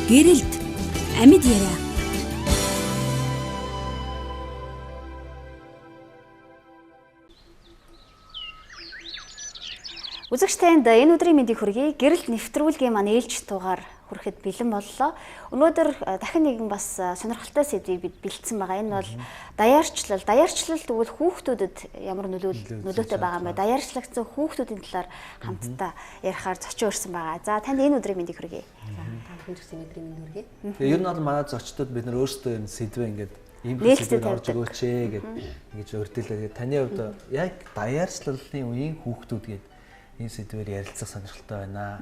Гэрэлт амьд яриа. Үзэгч танд энэ өдрийн мэндийг хүргэе. Гэрэлт нэвтрүүлгийн маань ээлж дугаар хүрэхэд бэлэн боллоо. Өнөөдөр дахин нэгэн бас сонирхолтой сэдвийг бид бэлдсэн байгаа. Энэ бол даяарчлал. Даяарчлал тэгвэл хүүхдүүдэд ямар нөлөөтэй байгаа юм бэ? Даяарчлагдсан хүүхдүүдийн талаар хамтдаа ярихаар зочин өрсөн байгаа. За танд энэ өдрийн мэндийг хүргэе. За та бүхэн ч гэсэн энэ өдрийн мэнд хүргэе. Тэгээ ер нь бол манай зочдод бид нар өөрсдөө энэ сэдвээ ингээд ийм сэдвээр орж өгөөч ээ гэд ингэж урьдчилээ. Тэгээд таны хувьд яг даяарчлалын үеийн хүүхдүүд гээд энэ сэдвээр ярилцах сонирхолтой байна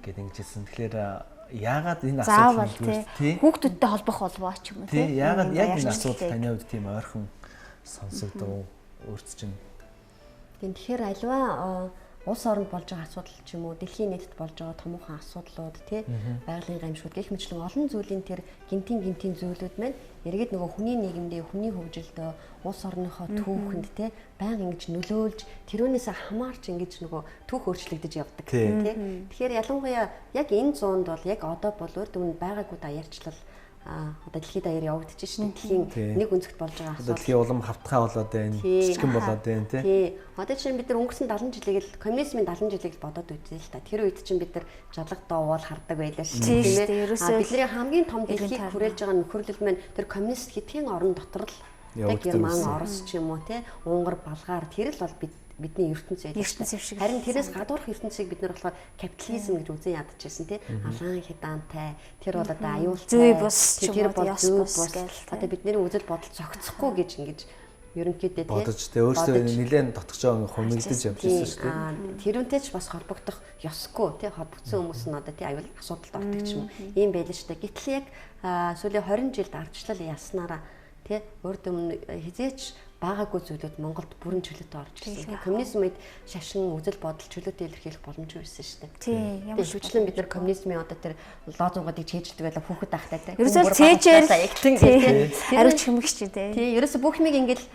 гэд ингэж хэлсэн. Тэгэхээр яагаад энэ асуудал тий хүүхдүүдтэй холбох болбоо ч юм уу тий яагаад яг энэ асуудал таны хувьд тийм ойрхон сонсогдов өөрт чинь? Тийм, тэгэхээр альва улс оронд болж байгаа асуудал ч юм уу дэлхийн нийтэд болж байгаа томоохон асуудлууд тий байгалийн гамшигуд гэх мэтлэн олон зүйлийн тэр гинтийн зүйлүүд маань эргээд нөгөө хүний нийгэмдээ, хүний хөгжилдөө, улс орныхоо түүхэнд тий байнга ингэж нөлөөлж тэрүүнээсээ хамаарч ингэж нөгөө түүх өөрчлөгдөж явдаг тий. Тэгэхээр ялангуяа яг энэ зуунд бол яг одоо бол урд өмнө байгаагүй даяарчлал одоо дэлхийд даяар явагдаж шин дэлхийн нэг өнцөгт болж байгаа асуудал. Дэлхийн улам хавтгай болоод байна, жижигхэн болоод байна тий. Одоо чинь бид нар өнгөрсөн 70 жилийг л коммунизмын 70 жилийг л бодоод үзье л та. Тэр үед чинь бид нар жалга доовол хардаг байлаа шүү дээ, тийм ээ. Бидний хамгийн том дэлхийг хүрээлж байгаа нөхөрлөл маань тэр коммунист хэдхэн орн дотор л яг Герман, Орос ч юм уу тий, Унгар, Болгар тэр л бол бидний ертөнц байдаг. Харин тэрээс гадуурх ертөнцийг бид нар болохоор капитализм гэж үзэн ядчихсан тий. Алаан хидаантай тэр бол одоо аюултай зүй бус тэр бол зүй бус одоо бидний үзэл бодол зохицохгүй гэж ингэж ерөнхийдөө тий бодож тий өөрсдөө нэлээд дотгочоо хумигдаж явж ирсэн шүү дээ. Тэрүүнтэй ч бас холбогдох ёсгүй тий, холбогдсон хүмүүс нь одоо тий аюул асуудалд ордог ч юм уу. Ийм байлаа шүү дээ. Гэтэл яг сүүлийн 20 жилд ардчлал яснараа тий урд өмнө хизээч байгаагүй зүйлүүд Монголд бүрэн чөлөөтэй орж ирсэн. Коммунизм үед шашин үзэл бодол чөлөөтэй илэрхийлэх боломжгүй байсан шүү дээ. Тий, ямар шүтлэн бид нар коммунизмын одоо тэр лозунгуудыг чэйждэг байлаа хүүхэд ахтай тий. Ерөөсөө цээжээр тий. Ариуч хэмгч тий. Тий, ерөөсөө бүх юмыг ингээл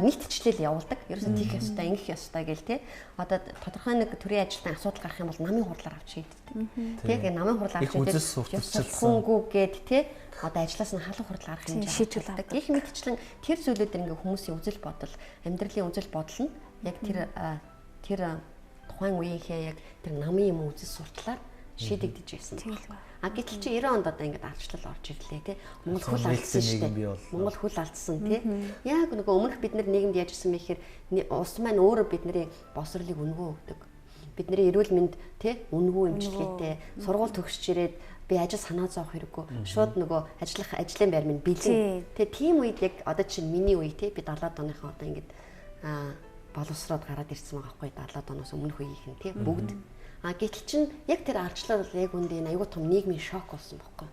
нийтчлэл явуулдаг. Ерөөсөө тийх ёстой, ингэх ёстой гэл тий. Одоо тодорхой нэг төрийн ажилтны асуудал гарах юм бол намын хурлаар авч шийддэг. Тий, тэгээ намын хурлаар авч шийддэг. Хүнгүй гээд тий. Одоо ажлаас нь халуун хурдл гарах хэмжээ шийдвэл авдаг. Гэх мэтчлэн тэр зүйлүүд ингээ хүмүүсийн үзэл бодол, амьдралын үзэл бодол нь яг тэр тухайн үеийнхээ яг тэр намын юм үзэл суртлаар шийдэгдэж байсан. А гэтэл чи 90 онд одоо ингээд ардчлал орж ирлээ тий. Монгол хөл алдсан шүү дээ. Монгол хөл алдсан тий. Яг нөгөө өмнөх бид нар нийгэмд яаж исэн бэ гэхээр улс маань өөрөө бидний боловсролыг үнэгүй өгдөг. Бидний эрүүл мэнд тий үнэгүй эмчилгээтэй, сургууль төгсч ирээд би ажил санаа зовох хэрэггүй. Шууд нөгөө ажиллах ажлын байр минь бэлэн. Тэгээ тийм үед яг одоо чинь миний үе тий би 70-аад оныхоо одоо ингээд боловсроод гараад ирсэн байгаа байхгүй 70-аад оноос өмнөх үеийнх нь тий бүгд. А гэтэл чинь яг тэр ардчлал бол яг үндэ энэ аюул том нийгмийн шок болсон байхгүй.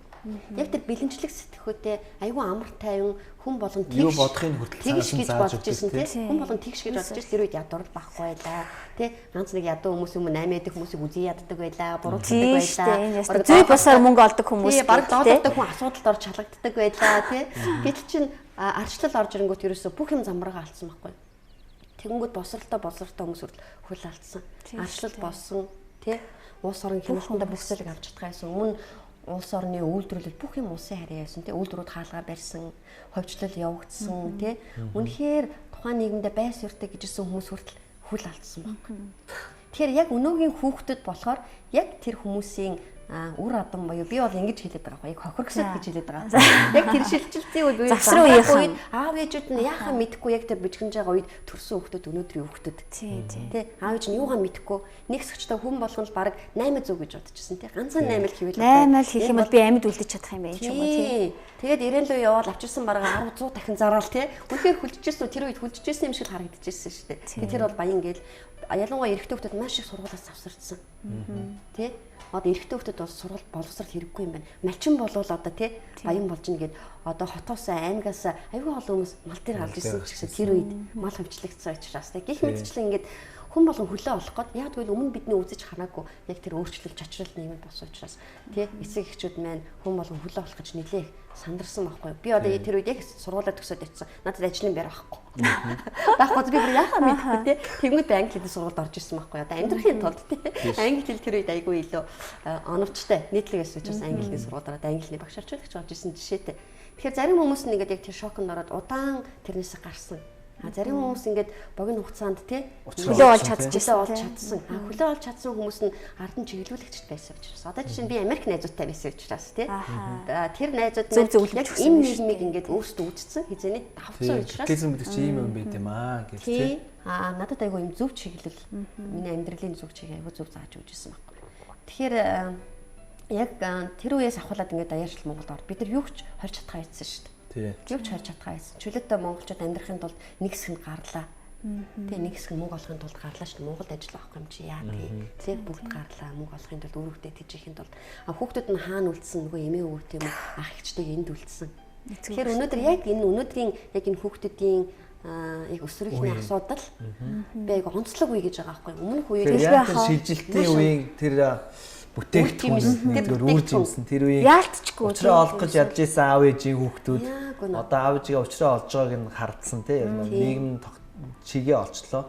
Яг тэр бэлэнчлэг сэтгхүүтэй аюул амар тайван хүн болгон тэгш юу бодохыг хүртэл цааш нь зааж өгдөг тий. Хүн болгон тэгш гэж бодож тэр үед ядуурл байхгүй байлаа тий. Ганц нэг ядуу хүмүүс юм 8 дэх хүмүүсийг үзий яддаг байлаа, буруутгадаг байлаа. Зүй бусаар мөнгө олдог хүмүүс тий, бараг доолдог хүн асуудалд орж шалгагддаг байлаа тий. Гэтэл чинь ардчлал орж ирэнгүүт ерөөсөө бүх юм замбаргаа алдсан байхгүй. Тэгэнгүүт босролтой хүмүүс хүртэл хөл алдсан. Ардчлал болсон тий. Улс орон хяналтандаа бүх зүйлийг авч чадах байсан. Өмнө улс орны үйлдвэрлэл бүх юм улсын харьяа байсан тий. Үйлдвэрүүд хаалгаа барьсан, ховчлол явагдсан тий. Үнэхээр тухайн нийгэмдээ байс ёртой гэжсэн хүмүүс хүртэл хөл алдсан баг. Тэгэхээр яг өнөөгийн хүүхдүүд болохоор яг тэр хүмүүсийн үр адам буюу би бол ингэж хэлээд байгаа байхгүй яг хохиргсод гэж хэлээд байгаа. Яг тэр шилжилтийн үед буюу завсрын үеийн аав ээжүүд нь яхаа мэдэхгүй яг тэр бижгэнж байгаа үед төрсөн хүүхдүүд өнөөдрийн хүүхдүүд. Тий, тий. Тэ аав ээж нь юугаа мэдэхгүй нэг согчтой хүн болгон л баг 8 зүг гэж бодчихсон тий. Ганцхан 8 л хийвэл 8 л хийх юм бол би амьд үлдэж чадах юм байна ч юм уу тий. Тэгээд 90 лөө яваал авчирсан бараг 10 100 дахин зараал тий. Үнэхээр хүлжижсэн үү тэр үед хүлжижсэн юм шиг харагдчихсэн шүү дээ. Тэр бол баян гээл ялангуяа эрэгтэй хүүхдүүд маш их сургуулиас завсардсан. Тий. Одоо эрэгтэй хүүхдүүд бол сургууль боловсрол хэрэггүй юм байна. Малчин болвол одоо тий баян болж ийн гээд одоо хотоос аймгаас аюул олон хүмүүс мал дээр гарч ирсэн ч гэсэн тэр үед мал хөвчлөгдсөн учраас тий. Гэх мэтчлэн ингээд Хүн болгон хөлөө олох гээд яг тэгвэл өмнө бидний үзэж хараагүй яг тэр өөрчлөлт чачрал нийгэмд болсон учраас тий эцэг эхчүүд маань хүн болгон хөлөө олох гэж нэлээх сандарсан байхгүй. Би одоо тэр үед яг сургуулаа төгсөөд очсон. Надад ажлын байр байхгүй. Байхгүй би бүр яхаа мэдэхгүй тий. Тэнгүүд би англи хэлний сургуульд орж ирсэн байхгүй. Одоо амьдрахын тулд тий. Англи хэл тэр үед айгүй илүү оновчтой нийтлэг байсан учраас англи хэлний сургуульд ороод англи хэлний багш орчуулагч болж ирсэн жишээтэй. Тэгэхээр зарим хүмүүс нь ингээд яг тэр шоконд ороод удаан тэрнээс гарсан. А зарим хүмүүс ингээд богино хугацаанд тий хөлөө олж чадчихсан, олж чадсан. А хөлөө олж чадсан хүмүүс нь ард нь чиглүүлэгчд байсан учраас. Одоо жишээ нь би Америк найзуудтай байсан учраас тий. Тэр найзууд нь яг энэ нийгмийг ингээд өөрсдөө үзсэн, хизээний давцсан учраас. Капитализм гэдэг чинь ийм юм байт юм аа гэж тий. А надад айгүй юм зөв чиглэл, миний амьдралын зөв чиглэл айгүй зөв зааж өгч ирсэн байхгүй. Тэгэхээр яг тэр үеэс ахуулаад ингээд даяаршил Монголд орд. Бид нар юу ч хорж чадхаа ийдсэн шүү дээ. Юу ч хорж чадхаа ийдсэн. Чөлөөтэй монголчууд амьдрахын тулд нэг хэсэг нь гарлаа. Тэ нэг хэсэг нь мөнгө олохын тулд гарлаа шүү дээ. Монголд ажил авахгүй юм чи яа тий. Тэ бүгд гарлаа. Мөнгө олохын тулд үүрэгтэй тэжээхийн тулд. А хүүхдүүд нь хаана үлдсэн нөгөө эмээ өвөө тийм үү ах эгчтэйг энд үлдсэн. Тэгэхээр өнөөдөр яг энэ өнөөдрийн яг энэ хүүхдүүдийн яг өсвөрийнхний асуудал би яг онцлог үе гэж байгаа байхгүй. Өмнөх үеийг шилжилтийн үеийн тэр бүтээгдэхүүн нэгдүгээр үр жимсэн тэр үеийн яалтчгүй учраа олох гэж ядж исэн аав ээжийн хүүхдүүд одоо аав ээжигээ учраа олж байгааг нь хардсан тий нийгэм чигээ олчлоо.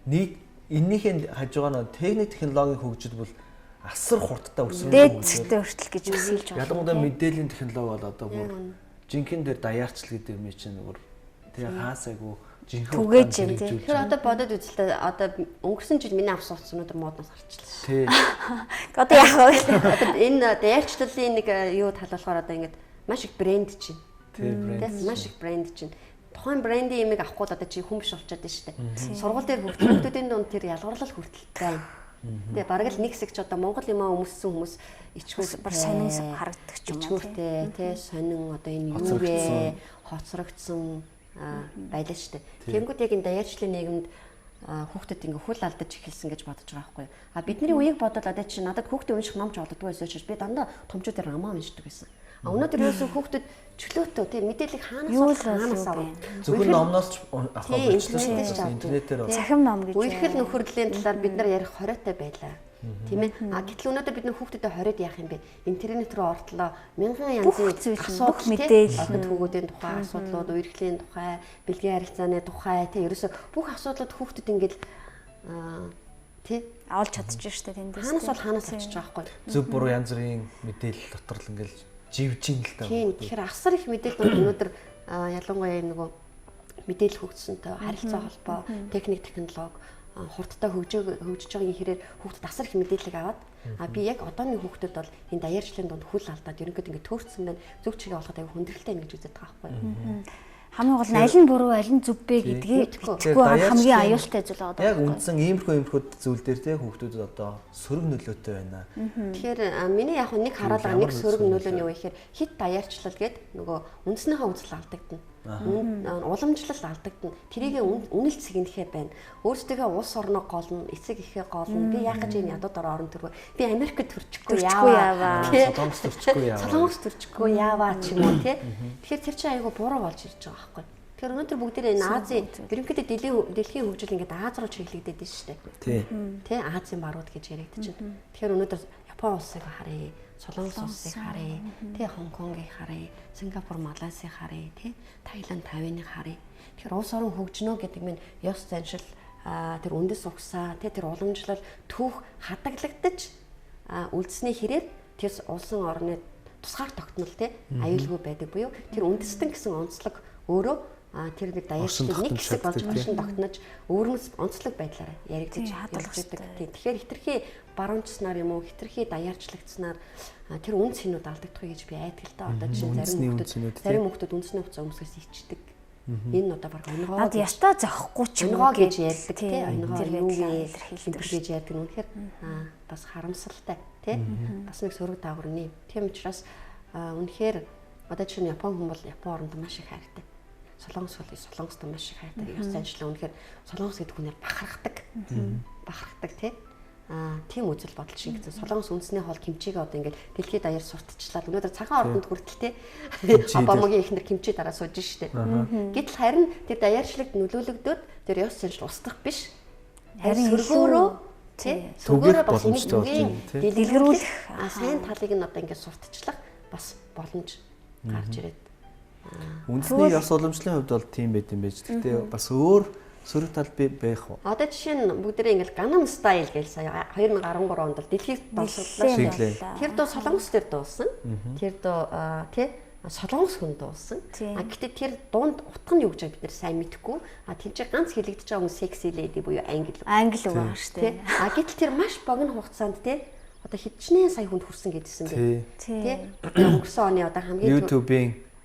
Нийт эннийхээ хажуугаа нь техник технологийн хөгжил бол асар хурдтай өсөрөн дээд зэгтээ хүртэл гэж бас хэлж байна. Ялангуяа мэдээллийн технологи бол одоо бүр жинхэнэ тэр даяарчл гэдэг юм чинь бүр тий хаасайгүй жинхэнэ түгээж юм тий. Тэгэхээр одоо бодод үзэлтэй одоо өнгөрсөн жил миний авсан утас өнөөдөр модноос гарчлаа. Тий. Одоо яах вэ? Одоо энэ даяарчлалын нэг юу тал болохоор одоо ингэж маш их брэнд чинь. Тий, брэнд. Маш их брэнд чинь. Тухайн брендийн имийг авахгүй л одоо чи хүн биш болчиход байна шүү дээ. Сургууль дээр хүүхдүүдийн дунд тэр ялгуурлал хүртэл байна. Тэгээ бараг л нэг хэсэг ч одоо Монгол юмаа өмссөн хүмүүс ичгүүр бар сонин харагддаг ч юм уу. Ичгүүртэй тий сонин одоо энэ юу вэ? Хоцрогдсон байлаа шүү дээ. Тэнгүүд яг энэ даяарчлалын нийгэмд хүүхдэд ингээ хөл алдаж эхэлсэн гэж бодож байгаа байхгүй юу. А бидний үеийг бодвол одоо чинь надад хүүхдийн унших номч олддгүй байсан учраас би дандаа томчуудаар намаа уншдаг байсан. А өнөөдөр ерөөсөө хүүхдэд чөлөөтэй тий мэдээллийг хаанаас хаанаас авах. Зөвхөн номноос ч авах болчихлоо шүү дээ. Интернетээр цахим ном гэж. Үерхэл нөхөрлөлийн талаар бид нар ярих хориотой байлаа. Тийм ээ. А гэтэл өнөөдөр бид нар хүүхдэдээ хориод яах юм бэ? Интернет рүү ортлоо мянган янзын асуудал мэдээлэл, охид хүүгүүдийн тухай асуудлууд, үерхлийн тухай, бэлгийн харилцааны тухай тий ерөөсөө бүх асуудлууд хүүхдэд ингээл тий олж чадчих штэ тэндээс. Хаанаас бол хаанаас авчиж байгаа байхгүй. Зөв буруу янз бүрийн мэдээлэл дотор л ингээл живжин л та. Тийм. Тэгэхээр асар их мэдээлэл өнөөдөр ялангуяа энэ нөгөө мэдээлэл хөгжсөнтэй харилцаа холбоо, техник технологи хурдтай хөгжиж байгаа хэрээр хүүхдэд асар их мэдээллийг аваад а би яг одооны хүүхдэд бол энэ даяарчлалын дунд хүл алдаад ерөнхийдөө ингэ төөрцөн байна. Зөв чигээ олоход аюу хүндрэлтэй юм гэж үздэг байгаа байхгүй юу. Хамгийн гол нь аль нь буруу, аль нь зөв бэ гэдгийг мэдэхгүй хамгийн аюултай зүйл байгаа. Яг үндсэн иймэрхүү зүйл дээр те хүүхдүүдэд одоо сөрөг нөлөөтэй байна. Тэгэхээр миний яг нэг хараал байгаа нэг сөрөг нөлөө нь юу гэхээр хит даяарчлал гээд нөгөө үндснийхээ үзэл алдагдана. Уламжлал алдагдана. Тэрийг үнэл цэгнэхээ байна. Өөрсдийнхөө улс орноо голно, эцэг эхээ голно. Би яах гэж энэ ядууд орон төрвөө. Би Америкт төрчихгүй яаваа. Солонгос төрчихгүй яаваа. Солонгос төрчихгүй яаваа ч юм уу тий. Тэгэхээр тэр чинь айгүй буруу болж ирж байгаа байхгүй. Тэгэхээр өнөөдөр бүгдээрээ энэ Азийн ерөнхийдөө дэлхийн хөгжил ингээд Аз руу чиглэгдээд байна шүү дээ. Тий. Тэ Азийн барууд гэж яригдчихэв. Тэгэхээр өнөөдөр Япон улсыг харъя. Солонгос улсыг харъя, тий Хонконгийг харъя, Сингапур, Малайзийг харъя, тий Таиланд, Тайваныг харъя. Тэгэхээр улс орон хөгжнө гэдэг нь ёс заншил, тэр үндэс угсаа, тий тэр уламжлал түүх хадаглагдаж үлдсэний хэрээр тэр улсын орны тусгаар тогтнол тий аюулгүй байдаг буюу тэр үндэстэн гэсэн онцлог өөрөө тэр нэг даяарчлал нэг хэсэг болж оршин тогтнож өвөрмөц онцлог байдлаар яригдаж хадгалагддаг. Тэгэхээр хитрхи баруунчснаар юм уу хитрхи даяарчлагдсанаар тэр үн цэнүүд алдагдахгүй гэж би айдаг л да. Одоо жишээ нь зарим хүүхдүүд үндэсний хувцас өмсгөөс ичдэг. Энэ одоо баг онгоо. Над ястаа зохихгүй ч юм уу гэж ярьдаг тий. Онгоо юу илэрхийлдэг гэж ярьдаг нь үнэхээр бас харамсалтай тий. Бас нэг сөрөг дагавар нэ. Тийм учраас үнэхээр одоо жишээ нь Япон хүн бол Япон оронд маш их хайртай. Солонгос бол Солонгост маш их хайртай. Ёс заншлаа үнэхээр Солонгос гэдэг хүнээр бахархдаг. Бахархдаг тий. Тийм үзэл бодол шингэсэн. Солонгос үндэсний хоол кимчигээ одоо ингээд дэлхийд даяар сурталчлаад өнөөдөр цагаан ордонд хүртэл тий. Обамагийн эхнэр кимчи дараа сууж штэ. Гэтэл харин тэр даяарчлалд нөлөөлөгдөөд тэр ёс заншил устдах биш. Харин сөргөөрөө тий сөргөөрөө бас боломжтой болж байна, тий. дэлгэрүүлэх сайн талыг нь одоо ингээд сурталчлах бас боломж гарч ирээд. Үндэсний ёс уламжлалын хувьд бол тийм байт юм байж. Гэхдээ бас өөр сөрөг тал би байх уу? Одоо жишээ нь бүгдээрээ ингээд Gangnam Style гэж сая 2013 онд бол дэлхийд дансгаллаа шүү. Шиглээ. Тэр дуу Солонгос дээр дуусан. Тэр дуу тий Солонгос хүн дуусан. А гэтээ тэр дуунд утга нь юу гэж бид нэр сайн мэдэхгүй. А тэр чинь ганц хэлэгдэж байгаа хүн sexy lady буюу англи. Англи үг байгаа шүү Тий. дээ. А гэтэл тэр маш богино хугацаанд тий одоо хичнээн сая хүнд хүрсэн гэдсэн бэ. Тий. Тий. Өнгөрсөн оны одоо хамгийн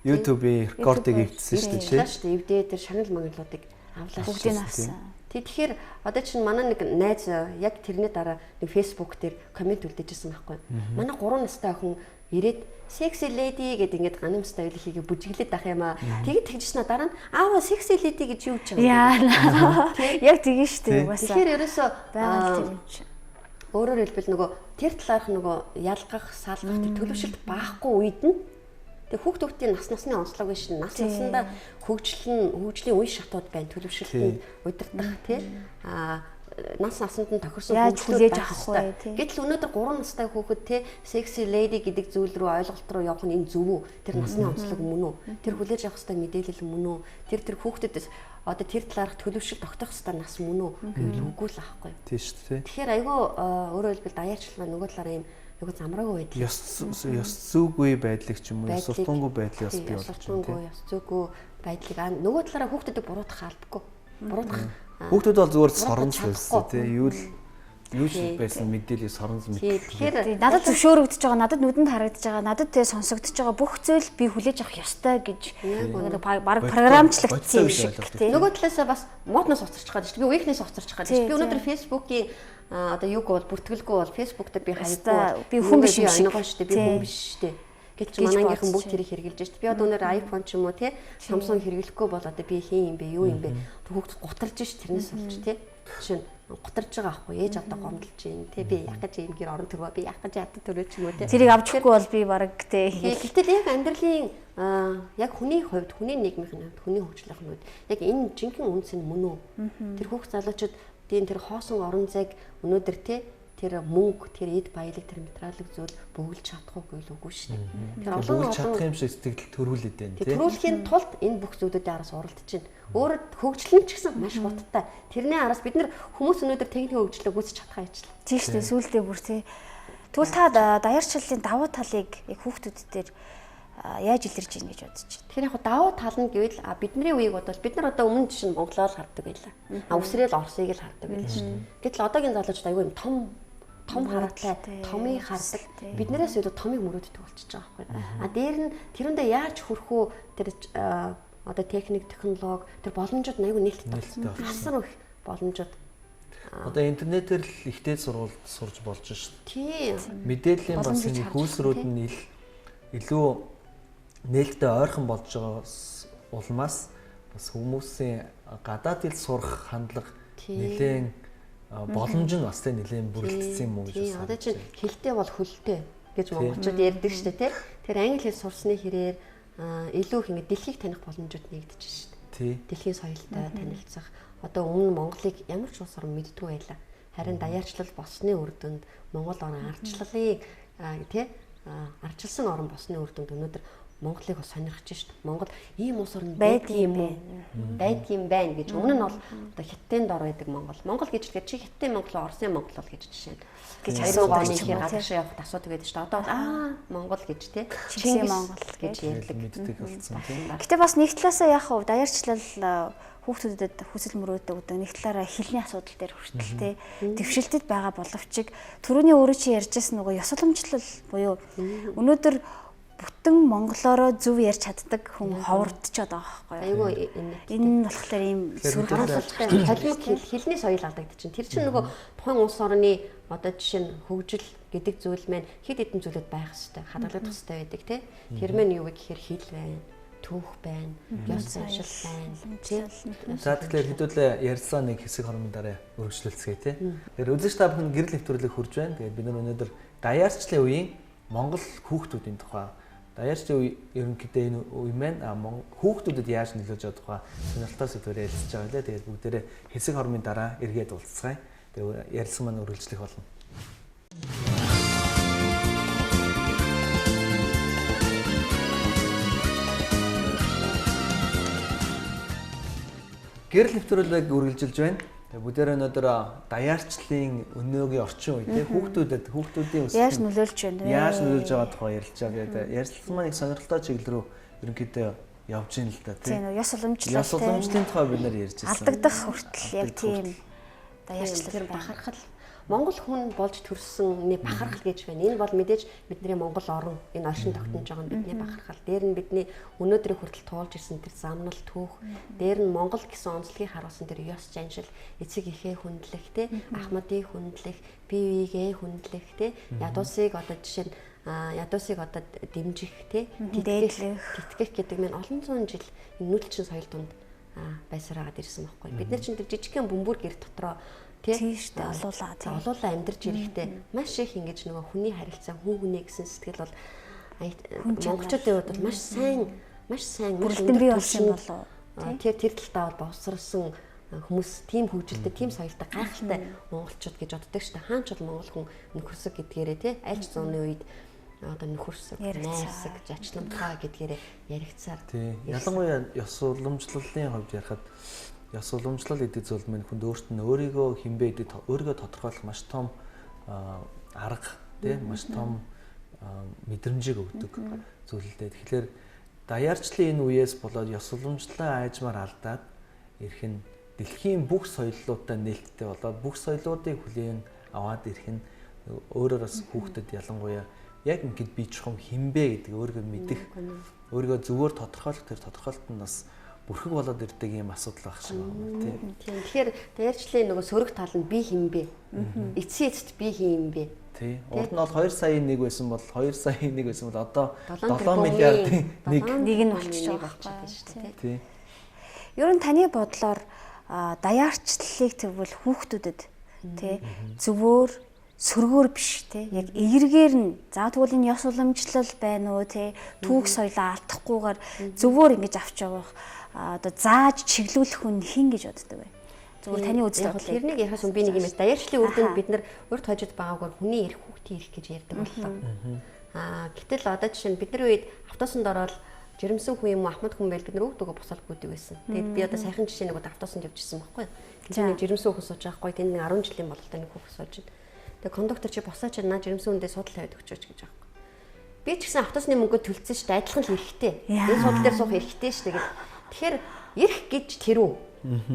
YouTube-ийн рекордыг эвдсэн шүү дээ, тий. шүү дээ. Эвдээ тэр шагнал магадлуудыг авлаа шүү. Бүгдийг нь авсан. Тий, тэгэхээр одоо чинь манай нэг найз яг тэрний дараа нэг Facebook дээр коммент үлдээжсэн байхгүй. Манай 3 настай охин ирээд sexy lady гэдэг ингээд Gangnam Style хийгээ бүжиглээд ах юм аа. Тэгээд тэгжсэн дараа нь аава sexy lady гэж юу ч юм. Яа. Яг тэгэн шүү дээ угаасаа. Тэгэхээр ерөөсөө Байгаа л тэр юм чинь. өөрөөр хэлбэл нөгөө тэр талаарх нөгөө ялгах, салгах тэр төлөвшөлт баахгүй үед нь тэг хүүхд хүүхдийн нас насны онцлог биш нас насандаа хөгжил нь хөгжлийн үе шатууд байна. Төлөвшөлт нь удирдах тий а нас насанд нь тохирсон Яаж хөгжлүүд хүлээж байх авах ёстой. вэ, тий? Гэтэл өнөөдөр 3 настай хүүхэд тий sexy lady гэдэг зүйл рүү ойлголт руу явах нь энэ зөв үү? Тэр насны онцлог мөн үү? Тэр хүлээж авах ёстой мэдээлэл мөн үү? Тэр тэр хүүхдэд одоо тэр талаарх төлөвшөлт тогтоох ёстой нас мөн үү? Гэвэл үгүй л аахгүй юу? Тий шүү дээ. Тэгэхээр айгүй өөрөөр хэлбэл даяарчлал нөгөө талаараа юм айгүй замраагүй байдал. Ёс зүйгүй байдлыг ч юм уу, ёс суртахуунгүй байдлыг бас бий ёс болж байна, суртахуунгүй, тий. ёс зүйгүй байдлыг нөгөө талаараа хүүхдүүдэд буруутгах албагүй. Буруутгах Хүүхдүүд бол зүгээр буруутгах соронз чадахгүй. байсан тий. Юу л юу ч байсан мэдээлэл соронз Тий, мэдээлэл. тэгэхээр Тий, надад зөвшөөрөгдөж байгаа, надад нүдэнд харагдаж байгаа, надад тэ сонсогдож байгаа бүх зүйл би хүлээж авах ёстой гэж нэг баг програмчлагдсан юм бодтой шиг гэж тий. Нөгөө талаасаа бас модноос уцарчих гээд шүү дээ. Би үеийнхнээс уцарчих гээд шүү дээ. Би өнөөдөр Facebook-ийн одоо юуг бол бүртгэлгүй бол Facebook дээр би Ёстой, хаяггүй би хүн биш юм шиг. Онгоо шүү дээ. Би Тий. хүн биш шүү дээ. Гэвч Гэж манай ангийнхан бодож бүгд тэрийг хэрэгжилж шүү дээ. Би одоо өнөөдөр iPhone ч юм уу тий Samsung хэрэглэхгүй бол одоо би хин юм бэ, юу юм бэ? Хүүхд гутарж ш тэрнээс болж тий. Жишээ нь гутарж байгаа аахгүй ээж авдаа гомдолж юм тий. Би яах гэж юм гэр орон төрөө би яах гэж ядад төрөө ч юм уу тий. Тэрийг авч өгөхгүй бол би баг тий. Гэтэл яг амьдралын яг хүний хувьд, хүний нийгмийн хувьд, хүний хөгжлийн хувьд яг энэ жинхэнэ үнц нь мөн үү? Тэр хүүхд залуучууд тийм тэр хоосон орон зайг өнөөдөр те тэр мөнгө, тэр эд баялаг, тэр материалын зүйл бөглөж чадах уу гэвэл үгүй шүү дээ. Тэр олон Бөглөж чадах олон юм шиг сэтгэл төрүүлээд байна тэр тий. төрүүлэхийн тулд энэ бүх зүйлүүдийн араас уралдаж байна. Өөрөөр хөгжил нь ч гэсэн маш хурдтай. Тэрний араас бид нар хүмүүс өнөөдөр техникийн хөгжлөө гүйцэж чадхаа ижил. Тийм шүү дээ, сүүлдээ бүр тий. Тэгвэл та даяарчлалын давуу талыг яг хүүхдүүд дээр яаж илэрж ийн гэж бодож байна? Тэгэхээр яг давуу тал нь гэвэл бидний үеийг бодвол бид нар одоо өмнө жишээ нь Монголоор л хардаг байлаа. А үсрээл Оросыг л хардаг байлаа шүү дээ. Гэтэл одоогийн залуучууд айгүй юм том том хараатай, томыг хардаг. Биднээс илүү томыг мөрөөддөг болчихж байгаа байхгүй. А дээр нь тэрэндээ яаж хүрэх үү тэр одоо техник, технологи тэр боломжууд нь айгүй нээлттэй Нээлттэй болсон. Асар их боломжууд. Одоо интернетээр л ихтэй сургуульд сурж болж шүү дээ. Тийм. Мэдээллийн бас Боломжийг энэ харж хөөсрүүд нь илүү нээлттэй ойрхон болж байгаа улмаас бас хүмүүсийн гадаад хэл сурах хандлага нэлээд боломж нь бас тэ нэлээд бүрэлдсэн юм уу гэж Тийм. бас Одоо чинь хилтэй бол хөлтэй гэж монголчууд ярьдаг шүү дээ, тий. Тэр англи хэл сурсны хэрээр илүү их ингэ дэлхийг таних боломжууд нэгдэж шүү дээ. Тий. Дэлхийн соёлтой танилцах. Одоо өмнө Монголыг ямар ч улс орн мэддгүй байлаа. Харин даяарчлал болсны үр дүнд Монгол орн ардчлалыг тий ардчилсан орн болсны үр дүнд өнөөдөр Монголыг бас сонирхож шít. Монгол ийм улс орн Байдгийн юм уу? Байдгийн байна гэж. Өмнө нь бол одоо хятадын дор байдаг Монгол. Монгол гэж хэлэхэд чи хятадын Монгол уу, Оросын Монгол уу гэж жишээ нь. Гэж 2000 асуудаг оны ч юм ихээр уу, тий. гадагшаа явахад асуудаг байдаг шүү дээ. Одоо бол Монгол гэж тий. Чингисийн Монгол гэж ярьдаг. Мэддэг болсон тий. Гэтэ бас нэг талаасаа яг хав даяарчлал хүүхдүүдэд хүсэл мөрөөдөө гэдэг нэг талаараа хэлний асуудал дээр хүртэл те дэвшилтэд байгаа боловч түрүүний өөрөө чи ярьжсэн нөгөө ёс уламжлал буюу өнөөдөр бүтэн монголоороо зөв ярьж чаддаг хүн ховордчоод байгаа байхгүй юу? Айгүй энэ Энэ нь болохоор ийм Тэгэхээр сөрөг харамсалтай холимог хэл хэлний соёл алдагдчихэв. Тэр чинь нөгөө тухайн улс орны одоо жишээ нь хөгжил гэдэг зүйл маань хэд хэдэн зүйлүүд байх хэвээр хадгалагдах хэвээр байдаг тий. Тэр маань юу вэ гэхээр хэл байна, түүх байна, ёс заншил байна тий. За тэгэхээр хэдүүлээ ярьсан нэг хэсэг хормын дараа өргөжлөлцгээе тий. Тэгэхээр үзэгч та бүхэн гэрэл нэвтрүүлэг хурж байна. Тэгээд бид нар өнөөдөр даяарчлалын үеийн Монгол хүүхдүүдийн тухай Даяарчлалын үе ерөнхийдөө энэ үе маань хүүхдүүдэд яаж нөлөөж байгаа тухай сонирхолтой сэдвээр ярилцж байгаа лээ. Тэгээд бүгдээрээ хэсэг хормын дараа эргээд уулзцгаая. Тэгээд ярилцсан маань үргэлжлэх болно. Гэрэл нэвтрүүлэг үргэлжилж байна. Тэгээ бүгдээрээ өнөөдөр даяарчлалын өнөөгийн орчин үе те хүүхдүүдэд хүүхдүүдийн өсөлт яаж нөлөөлж байна вэ? Яаж нөлөөлж байгаа тухай ярьж байгаа. Тэгээд ярилцлага маань их сонирхолтой чиглэл рүү ерөнхийдөө явж байна л да тийм. Тийм ёс уламжлал. Ёс уламжлалын тухай бид нар ярьж байсан. Алдагдах хүртэл яг тийм даяарчлал тэр бахархал Монгол хүн болж төрсөн нэг бахархал гэж байна. Энэ бол мэдээж бидний Монгол орн энэ оршин тогтнож байгаа нь бидний бахархал. Дээр нь бидний өнөөдрийн хүртэл туулж ирсэн тэр замнал түүх, дээр нь Монгол гэсэн онцлогийг харуулсан тэр ёс заншил, эцэг эхээ хүндлэх те, ахмадыг хүндлэх, бие биегээ хүндлэх те, ядуусыг одоо жишээ нь ядуусыг одоо дэмжих те, тэтгэх гэдэг маань олон зуун жил энэ нүүдэлчин соёл дунд байсараад ирсэн байхгүй. Бид нар чинь тэр жижигхэн бөмбөр гэр дотроо тийм шүү дээ олуулаа тийм олуулаа амьдарч ирэхдээ маш их ингэж нөгөө хүний харилцаа хүн хүнээ гэсэн сэтгэл бол монголчуудын хувьд бол маш сайн маш бүрэлдэн бий болсон болов тэр тэр талдаа бол бовсруулсан хүмүүс тийм хөгжилтэй тийм соёлтой гайхалтай монголчууд гэж боддог шүү дээ. Хаан ч бол монгол хүн нөхөрсөг гэдгээрээ тий аль ч зууны үед одоо нөхөрсөг, найрсаг, жачламтгай гэдгээрээ яригдсаар. Тий. Ялангуяа ёс уламжлалын хувьд ярихад ёс уламжлал гэдэг зүйл маань хүнд өөрт нь өөрийгөө хинбэ гэдэг өөрийгөө тодорхойлох маш том арга тий маш том мэдрэмжийг өгдөг зүйл л дээ. Тэгэхээр даяарчлалын энэ үеэс болоод ёс уламжлалаа айжмаар алдаад ирэх нь дэлхийн бүх соёллуудтай нээлттэй болоод бүх соёлоодыг хүлээн аваад ирэх нь өөрөөр бас хүүхдэд ялангуяа яг ингээд би чухам хинбэ гэдэг өөрийгөө мэдэх өөрийгөө зөвөр тодорхойлох тэр тодорхойлолт нь бас бүрхэг болоод ирдэг юм асуудал байх шиг байна тийм. Тийм. Тэгэхээр даяарчлалын нөгөө сөрөг тал нь би хинбэ. Эцсийн эцэст би хин бэ. Тий. Урд нь бол 2 саяын 1 байсан бол 2 саяын 1 байсан бол одоо 7 миллиардын 1 нь болчихж байгаа байхгүй шүү дээ. Тий. Ер нь таны бодлоор даяарчлалыг тэгвэл хүүхдүүдэд тий зөвөөр сөргөөр биш тий яг эргээр нь за тэгвэл энэ ёс уламжлал байна уу тий түүх соёлоо алдахгүйгээр зөвөөр ингэж авч явах одоо зааж чиглүүлэх хүн хэн гэж боддог вэ? Зүгээр таны үзэл бодлоо. Тэрнийг ярихаас өмнө би нэг юм ээ. Даяарчлалын үр дүнд бид нар урд хожид байгаагаар хүний эрх хүүхдийн эрх гэж ярьдаг боллоо. Гэтэл одоо жишээ нь бидний үед автобусанд ороод жирэмсэн хүн юм уу ахмад хүн байл бид нар өвдөгөө босоод гүйдэг байсан. Тэгээд би одоо сайхан жишээ нэг удаа автобусанд явж ирсэн байхгүй юу. Тэнд нэг жирэмсэн хүн сууж байгаа байхгүй. Тэнд нэг 10 жилийн бололтой нэг хүүхэд сууж байна. Тэгээд кондуктор чи босооч наа жирэмсэн хүндээ судал тавиад өгчөөч гэж байгаа. Би ч гэсэн автобусны мөнгө төлцсөн шүү дээ. Адилхан л эрхтэй. Энэ судал дээр суух эрхтэй шүү дээ. Тэгэхээр эрх гэж тэр үү?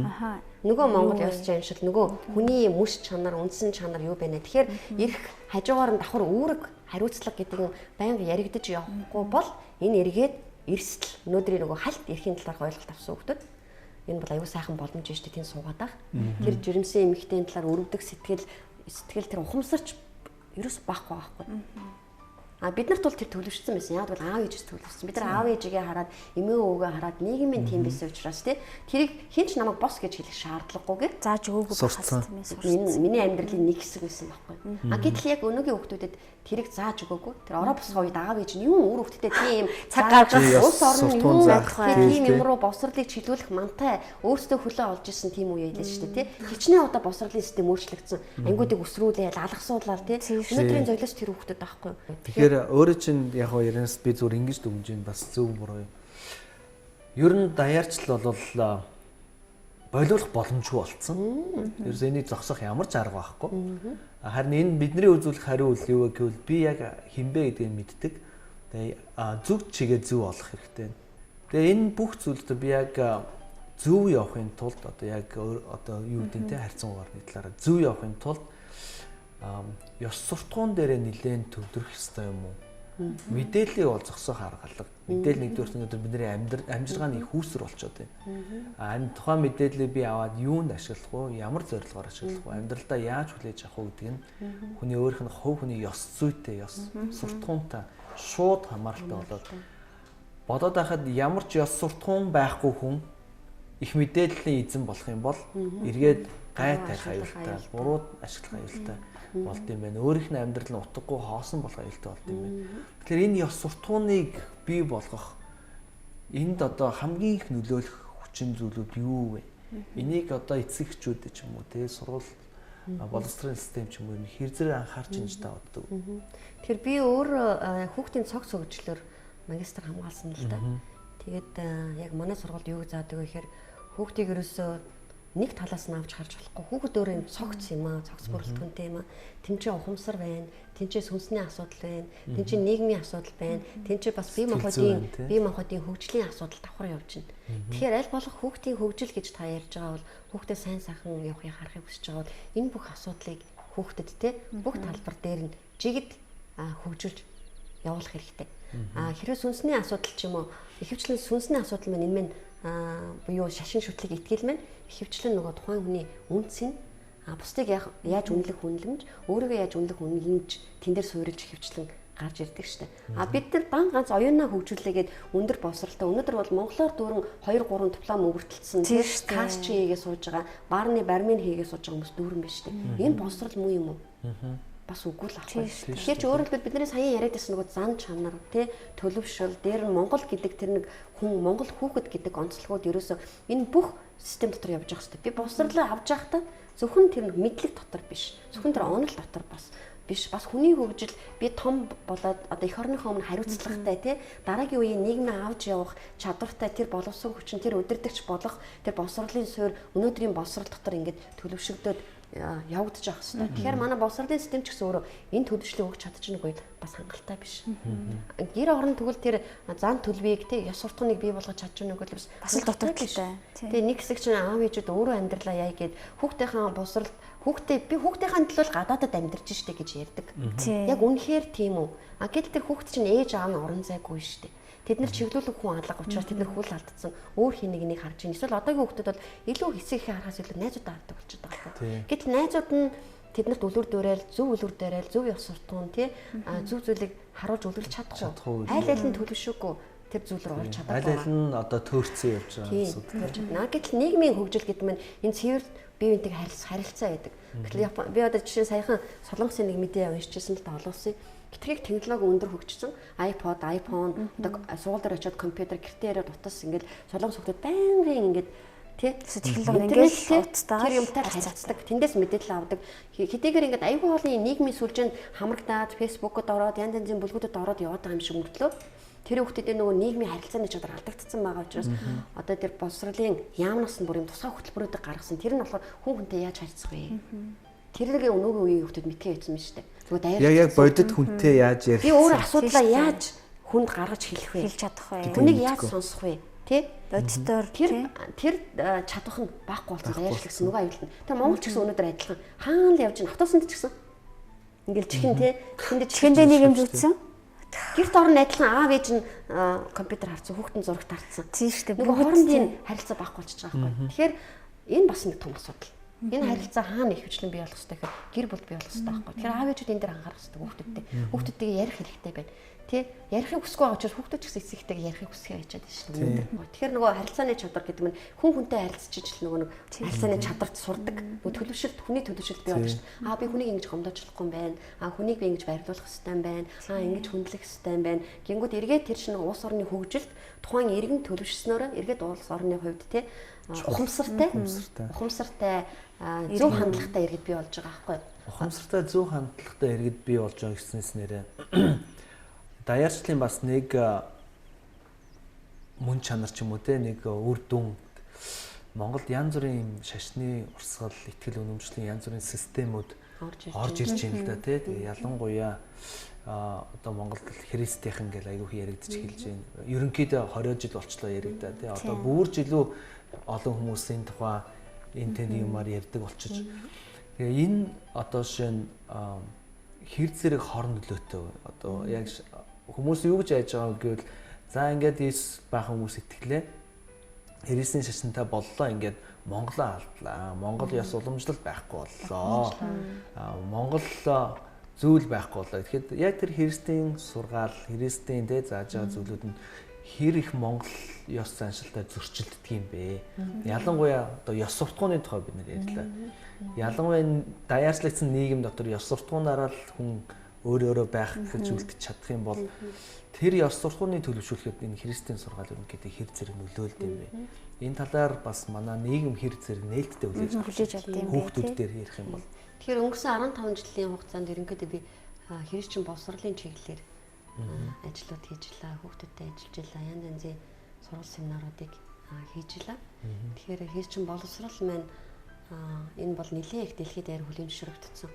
Аха. Нөгөө Монгол ёс заншил, нөгөө хүний мөс чанар, үндсэн чанар юу байна вэ? Тэгэхээр эрх хажуугаар нь давхар үүрэг хариуцлага гэдэг нь байнга яригдаж явахгүй бол энэ эргээд эрсдэл өнөөдрийн нөгөө хальт эрхийн талаарх ойлголт авсан хүмүүс энэ бол аюу сайхан боломж шүү дээ тэнд суугаад ах. Тэр жирэмсэн эмэгтэйн талаар өрөвдөх сэтгэл тэр ухамсарч ерөөс байхгүй байхгүй. А бид нарт бол тэр төлөвшсөн байсан. Яг бол аав ээжээс төлөвшсөн. Бид нар аав ээжигээ хараад, эмээ өвгөө хараад нийгмийн тийм байсан учраас тий тэрийг хэн ч намайг бос гэж хэлэх шаардлагагүйгээр зааж өгөөгүй байхад тийм ээ. Миний амьдралын нэг хэсэг байсан байхгүй. А гэтэл яг өнөөгийн хүүхдүүдэд тэрийг зааж өгөөгүй. Тэр ороо босгоо үед аав ээж нь юу үр хүүхдтэй тийм цаг гаргах улс орн юу тийм юм руу босрлыг чиглүүлэх мантай өөрсдөө хөлөө олж исэн тийм үе байлаа шүү дээ тий. Хичнээн удаа босрлын систем өөрчлөгдсөн. Ангиудыг өсрүүлээл, алгасуулаад тий. Өнөөдрийн золиос тэр хүүхдүүд байхгүй. Тэгэхээр өөрөө чинь яг гоо ярианаас би зүгээр ингэж дүгнж байна бас зөв буруу юм. Ер нь даяарчлал бол болиулах боломжгүй болцсон. Ерөөс энийг зогсоох ямар ч арга байхгүй. Харин энэ бидний үзүүлэх хариу үйл юу вэ гэвэл би яг хинбэ гэдгийг мэддэг. Тэгээ зөв чигээ зөв олох хэрэгтэй. Тэгээ энэ бүх зүйл дээр би яг зөв явахын тулд одоо яг одоо юу гэдэг нь те харьцангуйгаар нэг талаараа зөв явахын тулд ёс суртахуун дээрээ нэлээд төвлөрөх ёстой юм уу? Мэдээллийг бол зогсоох арга алга. Мэдээлэл нэгдүгээр өнөөдөр бидний амжиргааны их үүсвэр болчиход байна. А тухайн мэдээллийг би аваад юунд ашиглах вэ? Ямар зорилгоор ашиглах вэ? Амьдралдаа яаж хүлээж авах вэ гэдэг нь хүний өөрийнх нь хувь хүний ёс зүйтэй, ёс суртахуунтай шууд хамааралтай болоод бодоод байхад ямар ч ёс суртахуун байхгүй хүн их мэдээллийн эзэн болох юм бол эргээд Гай тарих аюултай, буруу ашиглах аюултай болд юм байна. Өөрийнх нь амьдрал нь утгагүй хоосон болох аюултай болд юм байна. Тэгэхээр энэ ёс суртахууныг бий болгох энд одоо хамгийн их нөлөөлөх хүчин зүйлүүд юу вэ? Энийг одоо эцэг эхчүүд ч юм уу те сургууль боловсролын систем ч юм уу хэр зэрэг анхаарч ин ч та боддог. Тэгэхээр би өөр хүүхдийн цогц хөгжлөөр магистр хамгаалсан л да. Тэгээд яг манай сургуульд юу заадаг вэ гэхээр хүүхдийг ерөөсөө нэг талаас нь авч харж болохгүй. Хүүхэд өөрөө юм цогц юм аа, цогц бүрэлдэхүүнтэй юм аа. Тэнцээ ухамсар байна, тэнцээ сүнсний асуудал байна, тэнцээ нийгмийн асуудал байна, тэнцээ бас бие махбодын хөгжлийн асуудал давхар явж байна. Тэгэхээр аль болох хүүхдийн хөгжил гэж та ярьж байгаа бол хүүхдээ сайн сайхан явахыг харахыг хүсэж байгаа бол энэ бүх асуудлыг хүүхдэд те бүх талбар дээр нь жигд хөгжүүлж явуулах хэрэгтэй. А хэрвээ сүнсний асуудал ч юм уу ихэвчлэн сүнсний асуудал маань энэ мэн буюу шашин шүтлэг итгэл маань ихэвчлэн нөгөө тухайн хүний үнц нь бусдыг яаж үнэлэх үнэлэмж, өөрийгөө яаж үнэлэх үнэлэмж тэн дээр суурилж ихэвчлэн гарч ирдэг штэ. А бид нар дан ганц оюунаа хөгжүүлээгээд өндөр боловсралтай өнөөдөр бол монголоор дүүрэн 2 3 диплом өвөртөлдсөн касчи хийгээ сууж байгаа, барны бармын хийгээ сууж байгаа хүмүүс дүүрэн байна штэ. Энэ боловсрал муу юм уу? Бас үгүй л ахгүй. Тэгэхээр ч өөрөөр хэлбэл бидний саяхан яриад байсан нөгөө зан чанар тий төлөвшөл дээр нь Монгол гэдэг тэр нэг хүн Монгол хүүхэд гэдэг онцлогууд ерөөсөө энэ бүх систем дотор явж байгаа хэрэгтэй. Би боловсролоо авч байхдаа зөвхөн тэр нэг мэдлэг дотор биш. Зөвхөн тэр онол дотор бас биш. Бас хүний хөгжил би том болоод одоо эх орныхоо өмнө хариуцлагатай тий дараагийн үеийн нийгмээ авч явах чадвартай тэр боловсон хүчин тэр удирдахч болох тэр боловсролын суурь өнөөдрийн боловсрол дотор ингээд төлөвшөгдөөд явагдаж байгаа хэрэгтэй. Тэгэхээр манай боловсролын систем ч гэсэн өөрөө энэ төлөвшлийг өгч чадчихна үгүй бас хангалттай биш. Гэр орон тэгвэл тэр зан төлөвийг те ёс суртахууныг бий болгож чадчихна үгүй бас л дутагдaltaй. Тэгээ нэг хэсэг чинь аав ээжүүд өөрөө амьдралаа яа гээд хүүхдийнхээ боловсрол хүүхдээ би хүүхдийнхээ төлөө гадаадад амьдарч штэ гэж ярьдаг. Яг үнэхээр тийм үү? А гэтэл тэр хүүхд чинь ээж аавын орон зайгүй штэ. Тэд нар чиглүүлэг хүн алга учраас тэд нар хүл алдсан өөр хин нэгнийг харж байна. Эсвэл одоогийн хүүхдүүд бол илүү хэсэг ихээ харахаас илүү найзуудаа хардаг болчиход байгаа байхгүй. Гэтэл найзууд нь тэднэрт үлүр дуурайл, зөв үлүр дуурайл, зөв ёс суртахуун тий зөв зүйлийг харуулж үлгэлж чадахгүй. Аль аль нь төлөвшөөгүй тэр зүйл рүү орж чадахгүй. Аль аль нь одоо төөрцөн явж байгаа асуудал. Гэтэл нийгмийн хөгжил гэдэг нь энэ цэвэр бие биентэйг харилцаа байдаг. Гэтэл би одоо жишээ нь саяхан Солонгосын нэг мэдээ уншижсэн л да олон улсын хэтэрхий технологи өндөр хөгжсөн iPod, iPhone одоо сургууль дээр очиод компьютер гэртээ яриад утас ингээл солонгос хүмүүс байнгын ингээд тий технологи ингээл утастайгаа тэр юмтай харьцдаг. Тэндээс мэдээлэл авдаг. Хэдийгээр ингээд аюул хоолны нийгмийн сүлжээнд хамрагдаад Facebook-д ороод янз янзын бүлгүүдэд ороод яваад байгаа юм шиг мөртлөө тэр хүүхдүүдийн нөгөө нийгмийн харилцааны чадвар алдагдсан байгаа учраас одоо тэр боловсролын яамнаас нь бүр юм тусгай хөтөлбөрүүдийг гаргасан. Тэр нь болохоор хүн хүнтэй яаж харьцах вэ? Тэрнийг өнөөгийн үеийн хүүхдүүд мэдхээ байсан юм шүү дээ. Зүгээр даяар. Яг бодит хүнтэй яаж ярих. Би өөр асуудлаа яаж хүнд гаргаж хэлэх вэ? Хэлж чадах вэ? Хүнийг яаж сонсох вэ? Тэ? Бодитоор тэр чадвах нь байхгүй болсон даяарчлагдсан нөгөө аюул нь. Тэр Монгол ч гэсэн өнөөдөр адилхан хаана л явж байна. Автобусанд ч гэсэн ингээл чихэн тэ чихэндээ нэг юм зүтсэн. Гэрт орон адилхан аав ээж нь компьютер харсан, хүүхэд нь зурагт харсан. Тийм шүү дээ. Нөгөө хоорондын харилцаа байхгүй болчихж байгаа байхгүй. Тэгэхээр энэ бас нэг том асуудал. Энэ харилцаа хаана ихэвчлэн бий болох хэрэгтэй гэхээр гэр бүл бий болох хэрэгтэй байхгүй. Тэгэхээр аав ээжүүд энэ дээр анхаарах хэрэгтэй хүүхдүүдтэй. Хүүхдүүдтэйгээ ярих хэрэгтэй байна. Тэ ярихыг хүсэхгүй байгаа учраас хүүхдүүд ч гэсэн эцэг ихтэйгээ ярихыг хүсэхээ хичээд байна шүү дээ. Тэгэхээр нөгөө харилцааны чадвар гэдэг нь хүн хүнтэй харилцаж ижил нөгөө нэг харилцааны чадварт сурдаг. Нөгөө төлөвшөлт, хүний төлөвшөлт бий болж шүү дээ. Аа би хүнийг ингэж гомдоож болохгүй юм байна. Аа хүнийг би ингэж байрлуулах хэрэгтэй юм байна. Аа ингэж хүндлэх хэрэгтэй юм байна. Гингүүд эргээд тэр чинь улс орны хөгжилд тухайн иргэн төлөвшснөөрөө эргээд улс орны хувьд тэ ухамсартай зөв хандлагатай иргэд бий болж байгаа байхгүй. Ухамсартай зөв хандлагатай иргэд бий болж байгаа гэснээс нэрээ даяарчлалын бас нэг мөн чанар ч юм уу те нэг үр дүн Монголд янз бүрийн юм шашны урсгал, итгэл үнэмшлийн янз бүрийн системүүд орж ирж байна л да те. Тэгээ ялангуяа одоо Монголд христийнхэн гэл айгүйх яригдчих эхэлж байна. Ерөнхийдөө 20 жил болчлоо яригдаа те. Одоо бүрж илүү олон хүмүүсийн тухай энэ тэнд юмар ярьдаг болчих. Тэгээ энэ одоо жишээ нь хэр зэрэг хор нөлөөтэй вэ? Одоо яг хүмүүс юу гэж айж байгаа гэвэл за ингээд Иесус баахан хүмүүс итгэлээ. Христийн шашинтай боллоо ингээд Монголоо алдлаа. Монгол ёс уламжлал байхгүй боллоо. Монгол зүйл байхгүй боллоо. Тэгэхэд яг тэр Христийн сургаал, Христийн тэ зааж байгаа зүйлүүд нь хэр их Монгол ёс заншилтай зөрчилддөг юм бэ? Ялангуяа одоо ёс суртахууны тухай бид нэр ярьлаа. Ялангуяа даяарчлагдсан нийгэм дотор ёс суртахуунаараа л хүн өөр өөрөө байх гэж үлдэж чадах юм бол тэр ёс суртахууны төлөвшүүлэхэд энэ христийн сургаал ерөнхийдөө хэр зэрэг нөлөөлдөг юм бэ? Энэ талаар бас манай нийгэм хэр зэрэг нээлттэй хүлээж авдаг юм бэ? Хүүхдүүд дээр ярих юм бол. Тэгэхээр өнгөрсөн 15 жилийн хугацаанд ерөнхийдөө би христчин боловсролын чиглэлээр ажлууд хийж илаа, хүүхдүүдтэй ажиллаж илаа, янз янзын сургууль семинаруудыг хийж илаа. Тэгэхээр христчин боловсрол маань энэ бол нэлээд их дэлхийд даяар хүлээн зөвшөөрөгдсөн.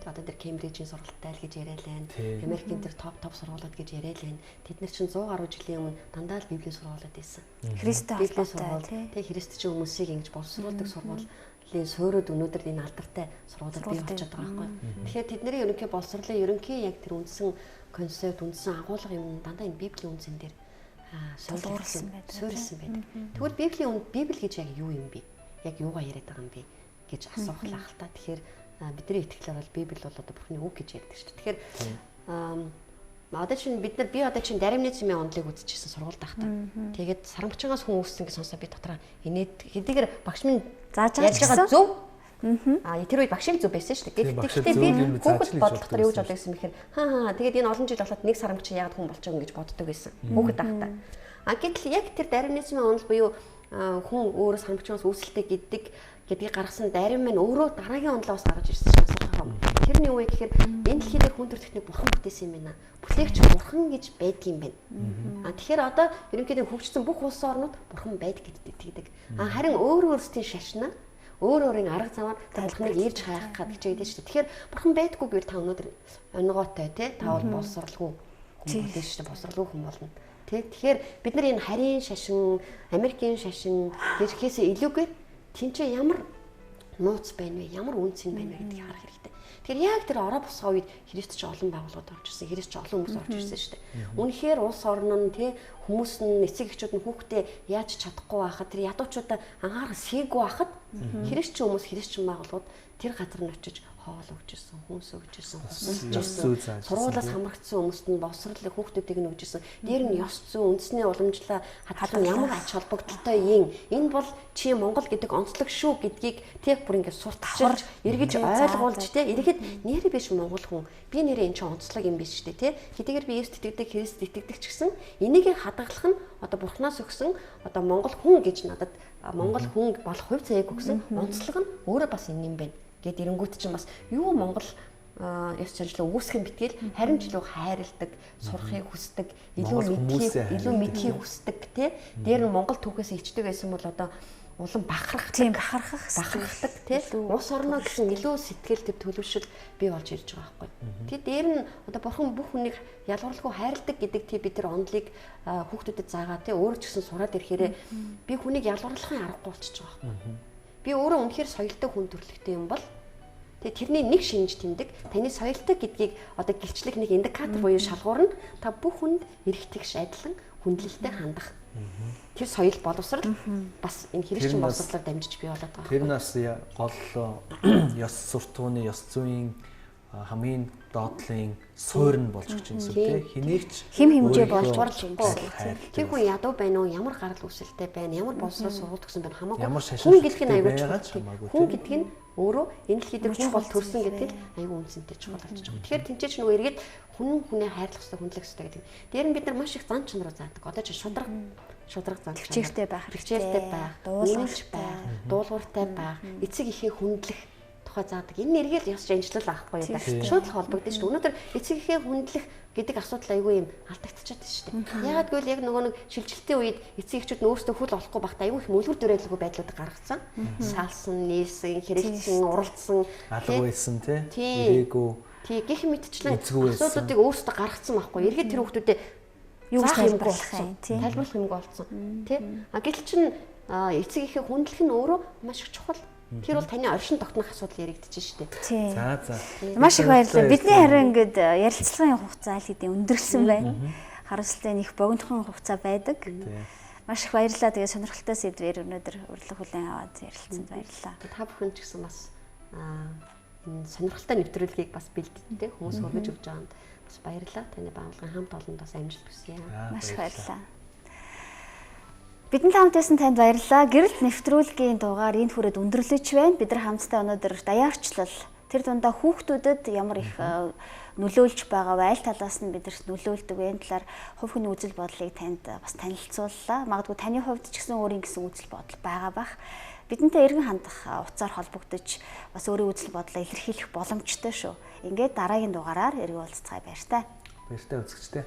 Тэгээ одоо тэр Кембрижийн сургуультай л гэж яриад л байна. Америкийн тэр топ сургуулиуд гэж яриад л байна. Тэд нар чинь 100 гаруй жилийн өмнө дандаа л библийн сургуулиуд байсан. Христтэй холбоотой. Тэгээ христчин хүмүүсийг ингэж боловсруулдаг сургуулийн суурьуд өнөөдөр энэ алдартай сургуулиуд бий болчиход байгаа байхгүй. Тэгэхээр тэдний ерөнхий боловсролын ерөнхий яг тэр үндсэн концепт, үндсэн агуулга юм дандаа энэ библийн үндсэн дээр суурилсан байдаг. Тэгвэл библийн библи гэж яг юу юм бэ? Яг юугаа яриад байгаа юм бэ гэж асуух л ах л та. Тэгэхээр бидний итгэлээр бол Библи бол одоо Бурхны үг гэж ярьдаг шүү дээ. Тэгэхээр одоо чинь бид нар би одоо чинь даримны цэмийн онолыг үзчихсэн сургуульд байхдаа. Тэгээд сарамчингаас хүн үүссэн гэж сонсоо би дотроо инээд хэдийгээр багш минь зааж байгаа зөв. Тэр үед багшийн зөв байсан шүү дээ. Гэхдээ би хүүхэд бодлого дотор юу гэж бодлоо гэсэн мэхээр хаа тэгээд энэ олон жил болоод нэг сарамчин яагаад хүн болчих юм гэж боддог байсан. Хүүхэд байхдаа. Гэтэл яг тэр даримны цэмийн онол буюу хүн өөрөө сарамчингаас үүсэлтэй гэдгийг гаргасан дарим маань өөрөө дараагийн онолоос гаргаж ирсэн чинь асуух юм. Тэр нь юу вэ гэхээр энэ дэлхий дээр хүн төрөлхтнийг бурхан бүтээсэн юм байна. Бүтээгч бурхан гэж байдгийн байна. Тэгэхээр одоо ерөнхийдөө хөгжсөн бүх улс орнууд бурхан байдаг гэдэгт итгэдэг. Харин өөр өөрсдийн шашнаа өөр өөрийн арга замаар бурханыг ирж хайх гэж хичээдэг шүү дээ. Тэгэхээр бурхан байдаггүй гэвэл та өнөөдөр онгоотой тий та бол боловсралгүй хүн болно шүү дээ. Боловсралгүй хүн болно. Тэгэхээр бид нар энэ харийн шашин, Америкийн шашин гэхээсээ илүүгээр тэнцээ ямар нууц байна вэ? Ямар үнц нь байна вэ гэдгийг харах хэрэгтэй. Тэгэхээр яг тэр ороо босгоо үед Христ ч олон байгууллагууд орж ирсэн, Христ ч олон хүмүүс орж ирсэн шүү дээ. Үнэхээр улс орн нь тий хүмүүс нь эцэг эхчүүд нь хүүхдээ яаж чадахгүй байхад тэр ядуучуудаа анхаарал сийгүй байхад Христчин хүмүүс, Христчин байгууллагууд тэр газар нь очиж хоол өгч ирсэн, хүнс өгч ирсэн, хусалж ирсэн, сургуулиас хамрагдсан хүмүүст нь боловсролыг хүүхдүүдийг нь өгч ирсэн. Дээр нь ёс зүй, үндэсний уламжлал хадгалах нь ямар ач холбогдолтой юм. Энэ бол чи Монгол гэдэг онцлог шүү гэдгийг тэг бүр ингээд сурталчилж, эргэж ойлгуулж тэ эргээд нэрээ биш монгол хүн. Би нэрээ энэ чинь онцлог юм биш үү тэ. Хэдийгээр би Есүст итгэдэг, Христ итгэдэг ч гэсэн энийг хадгалах нь одоо Бурханаас өгсөн одоо монгол хүн гэж надад монгол хүн болох хувь заяаг өгсөн онцлог нь өөрөө бас энэ юм байна. Гэт эренгүүт чинь бас юу Монгол ёс заншлаа үүсгэн битгэл харин ч илүү хайрладаг, сурахыг хүсдэг, илүү мэдхийг хүсдэг тий. Дээр нь Монгол түүхээс ичдэг байсан бол одоо улам бахархдаг, тийм бахархдаг тий. Улс орноо гэсэн илүү сэтгэл төв төлөвшөл бий болж ирж байгаа байхгүй. Тий дээр нь одоо бурхан бүх хүнийг ялгуурлгүй хайрладаг гэдэг тий бид тэр онолыг хүүхдүүдэд заагаа тий өөрөө ч гэсэн сураад ирэхээрээ би хүнийг ялгуурлахын аргагүй болчихж байгаа байхгүй. Би өөрөө үнэхээр соёлтой хүн төрөлхтөн юм бол тэгээ тэрний нэг шинж тэмдэг таны соёлтой гэдгийг одоо гэрчлэх нэг индикатор буюу шалгуур нь та бүх хүнд эрх тэгш адилхан хүндлэлтэй хандах. Тэр соёл боловсрал бас энэ христчин боловсролоор дамжиж бий болоод байгаа. Тэр нас гол ёс суртахууны ёс зүйн хамгийн доотлын суурь нь болж өгч юм зүйл тий. Хинээгч хим хэмжээ болж болохгүй. Тэр хүн ядуу байна уу, ямар гарал үүсэлтэй байна, ямар боловсрол сургууль төгсөн байна хамаагүй. Хүн гэдэг нь аягүй чухал. Хүн гэдэг нь өөрөө энэ дэлхий дээр хүн бол төрсөн гэдэг нь аягүй үнцэнтэй чухал болчих. Тэгэхээр тэнцээ ч нөгөө эргээд хүн хүнээ хайрлах хэрэгтэй, хүндлэх хэрэгтэй гэдэг. Дээр нь бид нар маш их зан чанараа заадаг. Одоо чи шудраг зан чанар. Хичээлтэй байх, хичээлтэй байх, үнэнч байх, дуулууртай байх, эцэг эхээ хүндлэх тухай заадаг. Энэ нэргээл ёс жанжлал авахгүй юм да. Шууд л холбогдсон шүү дээ. Өнөөдөр эцэг эхээ хүндлэх гэдэг асуудал айгүй юм алдагдчихад байна шүү дээ. Яагаад гэвэл яг нөгөө нэг шилжилтийн үед эцэг эхчүүд нь өөрсдөө хүл олохгүй байхдаа айгүй их мөлгөр дөрөөлгүй байдлуудыг гаргацсан. Саалсан, нийлсэн, хэрэгцсэн, уралдсан, алга байсан тий. Ирээгүй. Тий, гэх мэтчлэн асуудлуудыг өөрсдөө гаргацсан байхгүй. Эргээд тэр хүүхдүүдэд юу гэж тайлбарлах юм тий. Тайлбарлах юмгүй болцсон. Тий. А гэтэл чин эцэг эхээ хүндлэх нь өөрөө маш их чухал. Тэр бол таны оршин тогтнох асуудал яригдчихэж штэ. За за. Маш их баярлалаа. Бидний харин ингээд ярилцлагын хугацаа аль хэдийн өндөрлсөн байна. Харамсалтай нь их богинохон хугацаа байдаг. Маш их баярлалаа. Тэгээ сонирхолтой сэдвээр өнөөдөр урилга хүлээн аваад ярилцсанд баярлалаа. Та бүхэн ч гэсэн бас энэ сонирхолтой нэвтрүүлгийг бас бэлдэнтэй хүмүүс хөргөж өгч байгаанд бас баярлалаа. Таны байгууллагын хамт олонд бас амжилт хүсье. Маш их баярлалаа. Бидний хамт байсан танд баярлалаа. Гэрэлт нэвтрүүлгийн дугаар энэ хүрээд өндөрлөж байна. Бид нар хамтдаа өнөөдөр даяарчлал тэр дундаа хүүхдүүдэд ямар их нөлөөлж байгаа вэ? Аль талаас нь бидэрт нөлөөлдөг вэ? Энэ талаар хувь хүний үзэл бодлыг танд бас танилцууллаа. Магадгүй таны хувьд ч гэсэн өөрийн гэсэн үзэл бодол байгаа бах. Бидэнтэй эргэн хандах утсаар холбогдож бас өөрийн үзэл бодлоо илэрхийлэх боломжтой шүү. Ингээд дараагийн дугаараар эргэн уулзцгаая, баяртай. Баяртай үзэгчдээ.